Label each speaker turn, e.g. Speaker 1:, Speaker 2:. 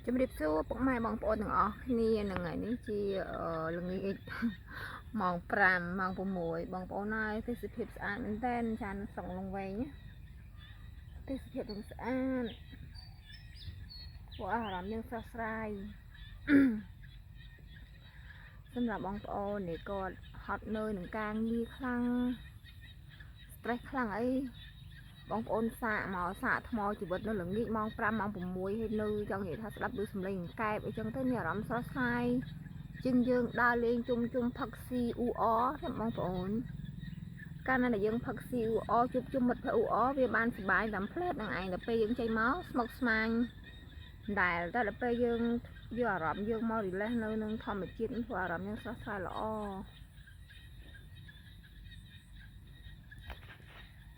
Speaker 1: ជំរាបសួរពុកម៉ែបងប្អូនទាំងអស់គ្នាហ្នឹងថ្ងៃនេះជាល្ងាចម៉ោង5ម៉ោង6បងប្អូនហើយទេសភាពស្អាតមែនតើចានៅស្រុកលងវែងណាទេសភាពនឹងស្អាតពួកអារម្មណ៍យើងស្រស់ស្រាយ សម្រាប់បងប្អូននេះគាត់ហត់នឿយនឹងការងារខ្លាំង stress ខ្លាំងអីបងប្អូនសាកមកសាកថ្មជីវិតនៅល្ងាចម៉ោង5ម៉ោង6ហើយនៅចង់និយាយថាស្ដាប់ឮសំឡេងកែបអីចឹងទៅមានអារម្មណ៍ស្រស់ស្រាយជាងយើងដើរលេងជុំជុំផឹកស៊ីអ៊ូអទេបងប្អូនកាលណាដែលយើងផឹកស៊ីអ៊ូអជួបជុំមិត្តភក្តិអ៊ូអវាបានសប្បាយតាមផ្លែតនឹងឯងដល់ពេលយើងចេញមកស្មុកស្មាញដែលតែដល់ពេលយើងយកអារម្មណ៍យើងមក relax នៅនឹងធម្មជាតិធ្វើអារម្មណ៍យើងស្រស់ស្រាយល្អ។